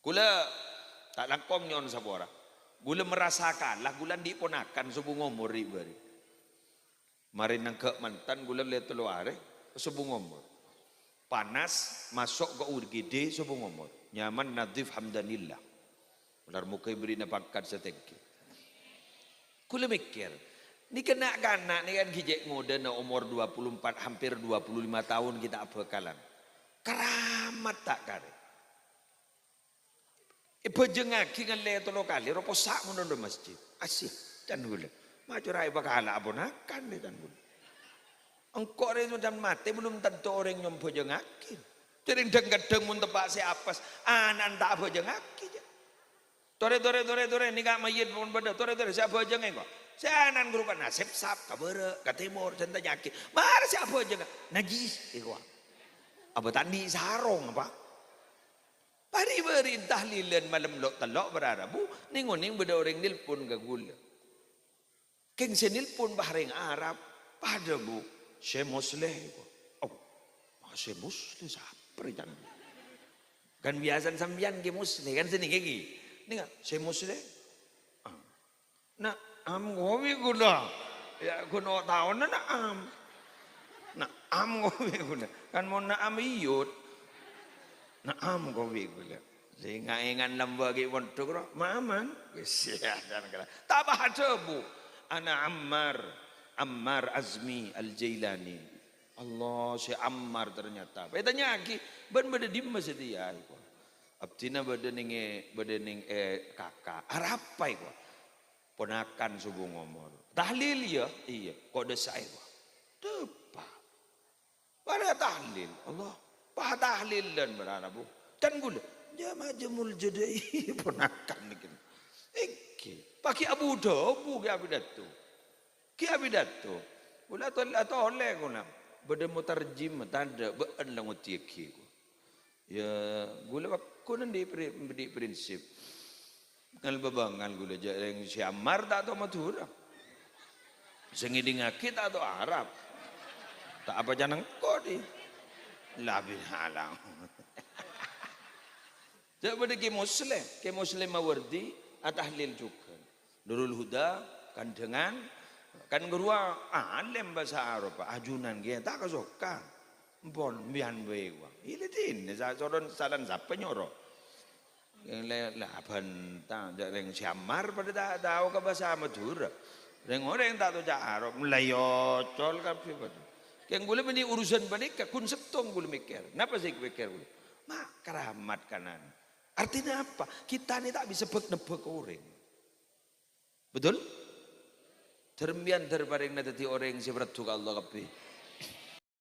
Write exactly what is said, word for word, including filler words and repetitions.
Ghulâ ta' langkong nyo'on sapora. Ghulâ merasa kalah, ghulâ andi' ponakan sobung omor ri'-bâri'. Marè nangghâ' mantan ghulâ lè tello arè, sobung omor. Panas, maso' ka U G D sobung omor. Nyaman, nadhif, hamdanillah. Moghâ èbherri'na pangkat sè tèngghi. Ghulâ mèkkèr, nèka na'-kana' nèka kan ghi' cè' ngodâna omor dua puluh empat, hampir dua puluh lima taon ghi' ta' abhâkalan. Karamat ta' karè. Èbhâjângngaghi ngallè tello kalè, rowa possa' mon dâ' masjid. Asih, can ghulâ. Ma' cora' èpakala' aponakan, can ghulâ. Engko' rè mon matè belum tentu orèng nyambhâjângngaghi. Jhâ' rèng dhâng-kadhâng mon teppa' sè apes, ana'na ta' abhâjângngaghi, jhâ'. Torè, torè, torè, torè, nèka mayyit pon padâ. Torè, torè, sè abhâjâng engko'. Sè ana'na ghuru ka nasèp sap, ka bârâ', ka tèmor, sè ètanya'aghi. Marè sè abhâjâng, najis, engko'. Apa ta' andi' sarong, apa? Bâri'-bâri' tahlilân malem lo'-tello' bârâ' rabu, neng-oneng bâdâ orèng nelpon ka ghulâ. Kèng sè nelpon bâ rèng Arab, padâ, Bu. Sè Musleh, Bu. Oh, sè Musleh sapa rè, can? Kan biyasana sampèyan Kè Musleh, kan sè nèka ghi. Nèka, sè Musleh. Ah. Na'am, kowi ghulâ. Ya, ghun taona na'am. Na'am, kowi ghulâ. Kan mon na'am iyut. Na'am, kowi ghulâ. Sè nga'-enga' lambâ' ghi' mondhuk, ro. Maman. Wis, ya, dan kala. Ta' pas adhâbu. Ana Ammar. Ammar Azmi Al-Jailani. Allah, sè Ammar ternyata. Ètanya'aghi, "Bâ'na bâdâ dimma satèya?" Abdhina bâdâ neng è, bâdâ neng è K K. Arapa, èko? Ponakan sobung omor. Tahlil, iyâ? Iyâ. Ko' dâ' saè, èko? Dâpa'. Para tahlil, Allah, patahlilan bârâ' rabu. Can ghulâ, jâ-, ma' jâ' moljâ dâi ponakan nèka. Èngghi, paghi' abu-dhâbu ghi' apidato. Ghi' apidato. Ghulâ tol-, atolè ghulâ. Bâdâ mutarjim, tadâ', bâ'na la ngodiyâghi. Ya, ghulâ paggun andi' pri-, andi' prinsip. Ngal-bâbângal ghulâ jâ' rèng sè Ammar ta' tao Madhurâ. Sè ngèdingngaghi ta' tao Arab. Ta' apa can engko' dhi. Labi halang. Jâ' bâdâ Kè Musleh, Kè Musleh Mawardi atahlil jhughân. Nurul Huda, Kandhângan, kan ghâruwa alèm bhâsa Arab, ajunan ghi ta' kasokan. Empon, mbiyan bhâi, wa. Ilè dinna, sa-, soron salan sapa nyoro? Lè-, la bhânta, jâ' rèng sè Ammar padâ ta' tao ka bhâsa Madhurâ. Rèng-orèng ta' tao ca' Arab, la èyocol kabbhi padâ. Kèng ghulâ bânnè urusan panèka, ghun sèttong ghulâ mèkkèr. Napa sè èpèkkèr ghulâ? Ma' karamat kanan. Artèna apa? Kita nè ta' bisa bâk-nebbâk orèng. Betul? Dâr mbiyan dâr parèngna dhâddhi orèng sè parlo ka Allah kabbhi.